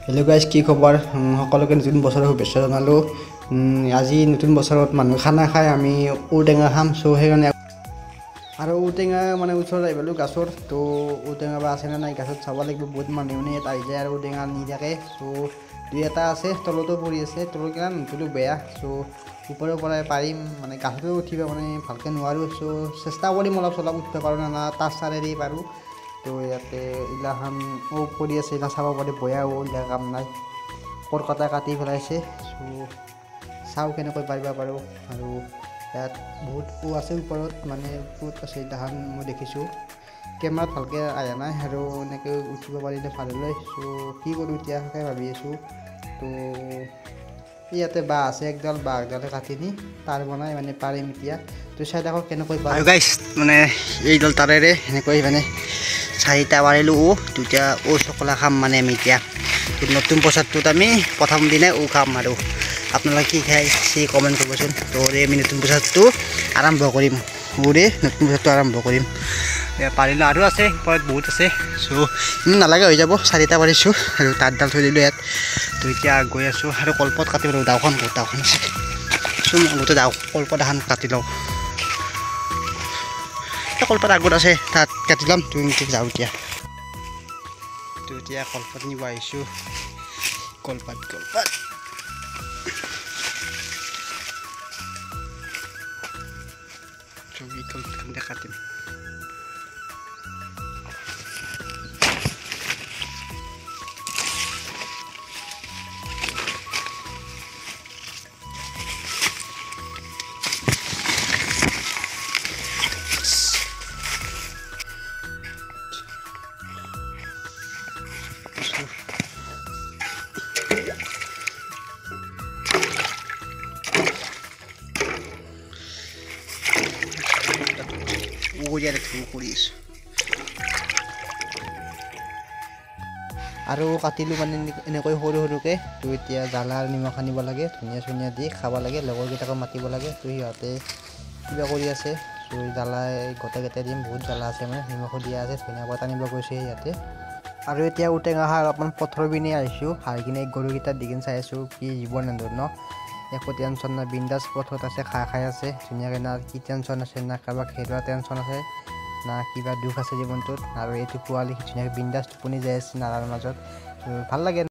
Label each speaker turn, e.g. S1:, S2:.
S1: Hello' guys, কি খবৰ? সকলোকে নতুন বছৰৰ শুভেচ্ছা জনালোঁ। আজি নতুন বছৰত মানুহ খানা খাই আমি ঔটেঙা খাম। চ' সেইকাৰণে আৰু ঔটেঙা মানে ওচৰত আহি পালোঁ গাছৰ। তো ঔটেঙা বা আছেনে নাই গাছত চাব লাগিব। বহুত মানুহ মানে ইয়াত আহি যায় আৰু ঔটেঙা নি থাকে। চ' দুই এটা আছে, তলতো পৰি আছে। তলত কিমান নুতুলো বেয়া। চ' ওপৰৰ পৰাই পাৰিম, মানে গাছতো উঠিব মানে ভালকৈ নোৱাৰোঁ। চ' চেষ্টা কৰিম অলপ চলপ উঠিব পাৰোঁ না না তাঁৰ চাৰেদি পাৰোঁ। তো ইয়াতে এইগিলাখান ঔ পৰি আছে, এইগিলা চাব পাৰি। বয়া ঔ, এইগিলা কাম নাই, কলকাতা কাটি পেলাইছে। চ' চাওঁ কেনেকৈ পাৰিব পাৰোঁ। আৰু ইয়াত বহুত ঔ আছে ওপৰত, মানে বহুত আছে এইগিলাখান মই দেখিছোঁ। কেমেৰাত ভালকৈ অহা নাই আৰু এনেকৈ উঠিব পাৰিলে ভাল হ'লে। চ' কি কৰোঁ এতিয়া তাকে ভাবি আছোঁ। তো ইয়াতে বাঁহ আছে একডাল, বাঁহ একডালে কাটি নি তাঁৰ বনাই মানে পাৰিম এতিয়া। তো চাই থাকক কেনেকৈ পাৰোঁ। আৰু গাইজ মানে এইডাল তাৰেৰে সেনেকৈ মানে চাৰিটা পাৰিলোঁ ঔ। দুটা ঔ চকলা খাম মানে আমি এতিয়া নতুন বছৰটোত আমি প্ৰথম দিনাই ঔ খাম। আৰু আপোনালোকে কি খাই চি কমেণ্ট কৰিবচোন। তো আমি নতুন বছৰটো আৰম্ভ কৰিম, ঔৰে নতুন বছৰটো আৰম্ভ কৰিম। পাৰিলোঁ আৰু আছে ওপৰত বহুত আছে। চ' ইমান নালাগে, হৈ যাব। চাৰিটা পাৰিছোঁ আৰু তাঁতডাল থৈ দিলোঁ ইয়াত। তো এতিয়া গৈ আছোঁ আৰু কলপাত কাটিব লাগিব। দাওখন বহুত দাওখন আছে। চ' মই গোটেই দাও কলপাত এখন কাটি লওঁ। কলপাত আগত আছে, তাত কাটি ল'ম। তুমি যাওঁ এতিয়া। তো এতিয়া কলপাত নিব আহিছোঁ। কলপাত কলপাত কলপাতখন কাটিম। আৰু কাটিলোঁ মানে এনেকৈ সৰু সৰুকৈ। তো এতিয়া জ্বালা আৰু নিমখ আনিব লাগে, ধনিয়া চনিয়া দি খাব লাগে, লগৰকেইটাকো মাতিব লাগে। তো সিহঁতে কিবা কৰি আছে। চ' জ্বালা গোটেইকেইটাই দিম, বহুত জ্বালা আছে মানে, নিমখো দিয়া আছে, ধনিয়া পাত আনিব গৈছে সিহঁতে। আৰু এতিয়া ঔটেঙা খাই অলপমান পথৰৰ পিনে আহিছোঁ। আহি কিনে গৰুকেইটা দি কিনে চাই আছোঁ, কি জীৱন এন্দুৰ ন, একো টেনশ্যন নাই, বিন্দাছ পথত আছে, খাই খাই আছে ধুনীয়াকৈ। না কি টেনশ্যন আছে, না কাৰোবাক হেৰুৱা টেনশ্যন আছে, না কিবা দুখ আছে জীৱনটোত। আৰু এইটো পোৱালি ধুনীয়াকৈ বিন্দাছ টোপনি যাই আছে নালাৰ মাজত, ভাল লাগে।